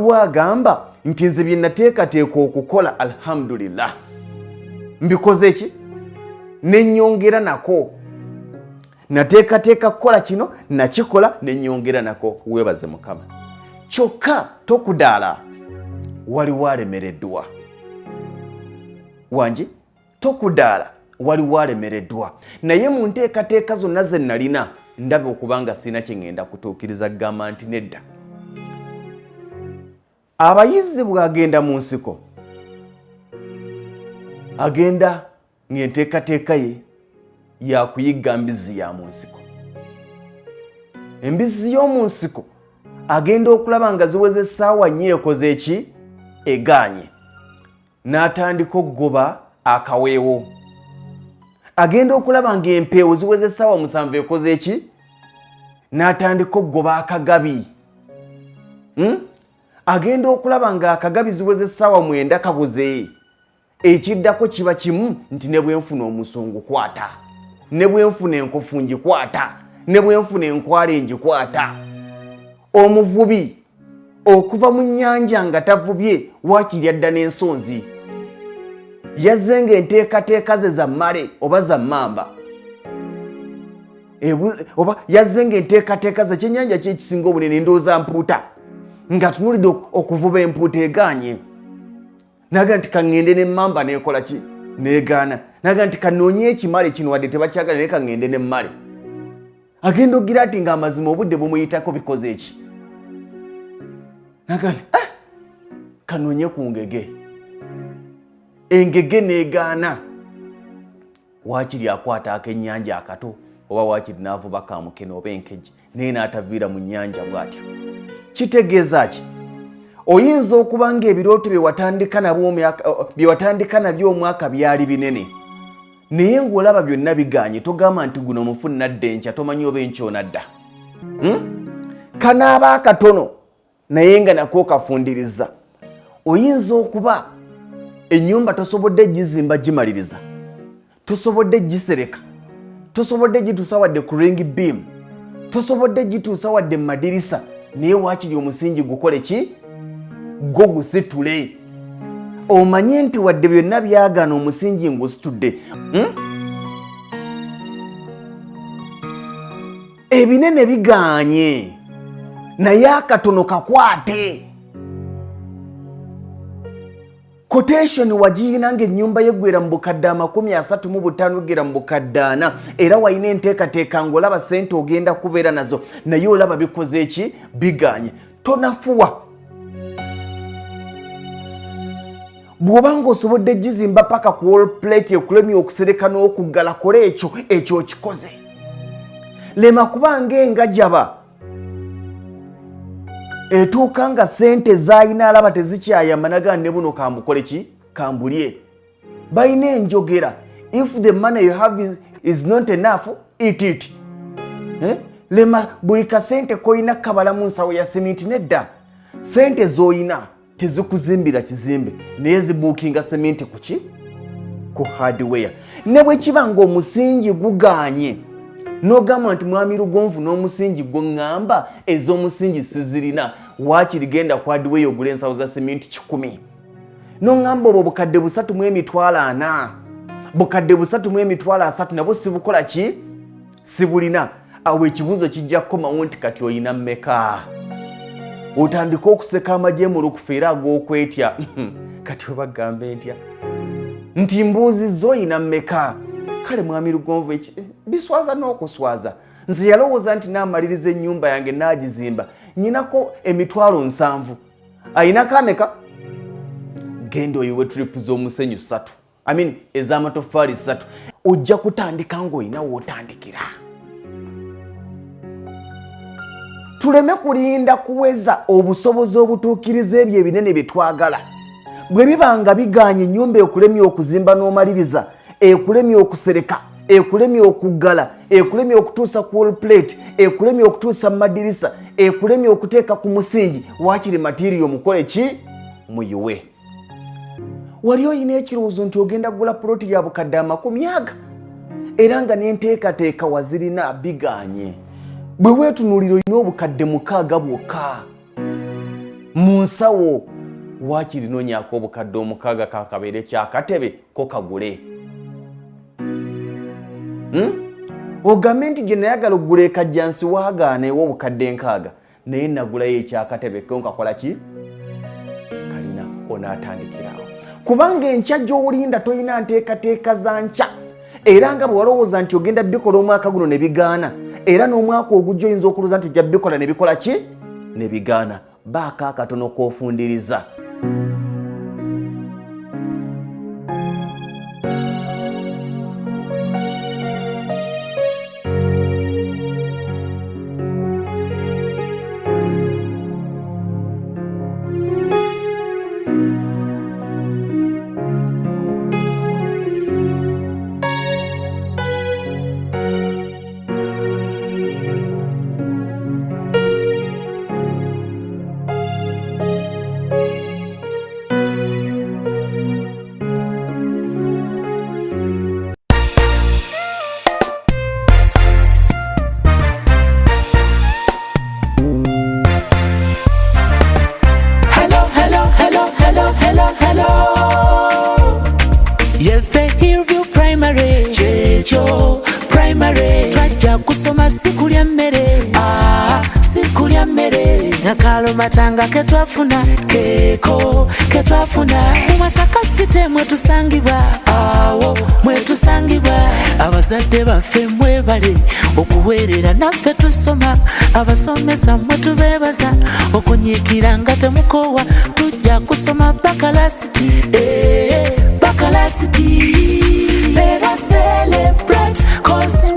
Wagamba nti nze bye nateekateeka okukola, alhamdulillah, mbikoze ki nenyongera nako. Nateekateeka kukola kino, nakikola nenyongera nako. Weebaze Mukama. Kyokka tokudaala, waliwo alemereddwa. Wangi, tokudaala, waliwo alemereddwa. Naye mu nteekateeka zonna ze nalina, ndaba okubanga sirina kye ŋŋenda kutuukiriza. Kugamba nti nedda, abayizzi bw'agenda mu nsiko, agenda ng'enteekateeka ye yakuyigga mbizzi ya mu nsiko. Embizzi y'omu nsiko agenda okulaba nga ziweze essaawa 4, ekoze eki? Egaanye. N'atandika okugoba akaweewo. Agenda okulaba ng'empeewo ziweze essaawa 7, ekoze eki? N'atandika okugoba akagabi. Agenda okulaba ng'akagabi ziweze essaawa 9, kabuze. Ekiddako kiba kimu nti ne bwenfuna omusungu kwata, ne bwenfuna enkofu ngikwata, ne bwenfuna enkwale ngikwata. Omuvubi okuva mu nnyanja nga tavubye, waakiri adda n'ensonzi. Yazze ng'enteekateeka ze za mmale oba za mmamba, oba yazze ng'enteekateeka ze kyennyanja ki ekisinga obunene, ndowooza mpuuta, nga tunulidde okuvuba empuuta, egaanye. Naga nti kaŋŋende n'emmamba, neekola ki? Negaana. Naga nti kanoonye ekimale kino, wadde tebakyagala, naye kaŋŋende n'emmale. Agenda ogira nti ng'amazima obudde bumuyitako, bikoze eki? Naga nti eh, kanoonye ku ngege. Engege negaana. Waakiri akwata akennyanja akato, oba waakiri n'avuba kamukene oba enkeji, naye n'ataviira mu nnyanja bw'atyo. Kitegeeza ki? Oyinza okuba ng'ebirooto bye watandika nabyo omwaka byali binene, naye ng'olaba byonna biganye. Togamba nti guno mufu, nadda enkya. Tomanyi oba enkya onadda. Kanaaba akatono, naye nga nako okafundiriza. Oyinza okuba ennyumba tosobodde gizimba gimaliriza, tosobodde gisereka, tosobodde gituusa wadde ku ring beam, tosobodde gituusa wadde mu madirisa, naye waakiri omusingi gukole ki? Gwo gusitule. Omanye nti wadde byonna byagaana, omusingi ngusitudde. Ebinene biganye, naye akatono kakwate. Quotation wagiyina ng'ennyumba yeggwera mu bukadde 35, gera mu bukadde 40, era walina enteekateeka ng'olaba sente ogenda kubeera nazo, naye olaba bikoze eki? Biganye. Tonafuwa. Bw'oba ng'osobodde gizimba paka ku wall plate, ekulemye okusereka n'okuggala, kola ekyo. Ekyo okikoze, lema kubanga engajaba etuuka nga sente z'alina alaba tezikyayamba, nagaa ne buno kambukole ki? Kambulye. Balina enjogera, "If the money you have is not enough, eat it." Eh? Lema buli kasente koyina kabala mu nsawo ya seminti. Nedda, sente z'oyina tezikuzimbira kizimbe, naye zibuukinga seminti kuki? Ku hardware. Ne bwe kiba ng'omusingi guganye, n'ogamba nti mwami Lugonvu, n'omusingi gwe ŋŋamba ez'omusingi sizirina, waakiri genda ku hardware ogula ensawo za seminti 100. N'oŋŋamba obwo bukadde 3 mu emitwalo 40, bukadde 3 mu emitwalo 30, nabwo sibukola ki? Sibulina. Awo ekibuuzo kijja kukomawo nti kati oyina mmeka? Otandike okuseka amajemulukufu era ag'okwetya. Kati obagambe ntya nti mbuuzizza oyina mmeka? Kale mwami Lugonvu, biswaza n'okuswaza. Nze yalowooza nti naamaliriza ennyumba yange, naagizimba, nyinako emitwalo 70. Ayinako ameka? Genda oyiwe trip z'omusenyu ssatu, I mean ez'amatoffaali ssatu. Ojja kutandika ng'olina wootandikira. Tuleme kulinda kuweza obusobozi obutuukiriza ebyo ebinene bye twagala. Bwe biba nga biganye, ennyumba ekulemye okuzimba n'omaliriza, ekulemye okusereka, ekulemye okuggala, ekulemye okutuusa ku wall plate, ekulemye okutuusa mu madirisa, ekulemye okuteeka ku musingi, waakiri material mukole ki? Muyiwe. Wali oyina ekirowoozo nti ogenda kugula puloti ya bukadde 20, era nga n'enteekateeka wazirina, biganye. Bwe weetunuulira, olina obukadde 6 bwokka. Mu nsawo waakiri noonyaako obukadde omukaaga kakabeere kyakatebe ko kagule. Ogambe nti gye nayagala okugula ekajjansi waagaana ewa obukadde nkaaga, naye nagulayo ekyakatebe ko nkakola ki kalina. Onaatandikirawo, kubanga enkya gy'olinda tolina nteekateeka za nkya. Era nga bwe walowooza nti ogenda bikola omwaka guno ne bigaana, era n'omwaka ogujja oyinza okulowooza nti ojja bikola ne bikola ki ne bigaana. Baako akatono k'ofundiriza. Hello, hello, hello, hello, hello, hello. Yefe Hillview Primary, kyekyo primary. Twajja kusoma si kulya mmere, ah, si kulya mmere. Nakalomatanga ke twafuna, keeko ke twafuna. Mu Masaka City mwe tusangibwa, awo mwe tusangibwa. Abazadde baffe mwebale okuweerera naffe tusoma. Abasomesa mwe tubeebaza okunyiikira nga temukoowa. Tujja kusoma bakalasiti, eh, bakalasiti. Let us celebrate 'cause